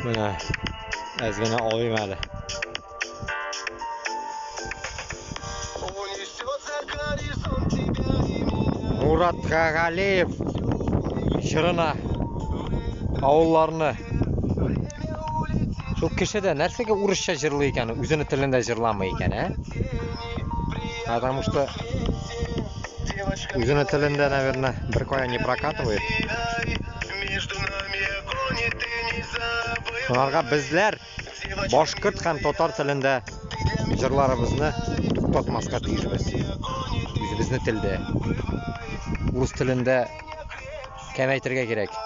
Менә әз генә алыйм әле. Мурат Гагалеев җырына авылларны. Шул кеше дә нәрсәгә урысча җырлый икән, үзенең телендә җырламый икән, ә? Потому что үзенең телендә, наверное, бер кая не прокатывает. Шуңарга безләр башкорт һәм татар телендә җырларыбызны туктатмаска тиешбез. Үзебезне телдә. Урыс телендә кәмәйтергә кирәк.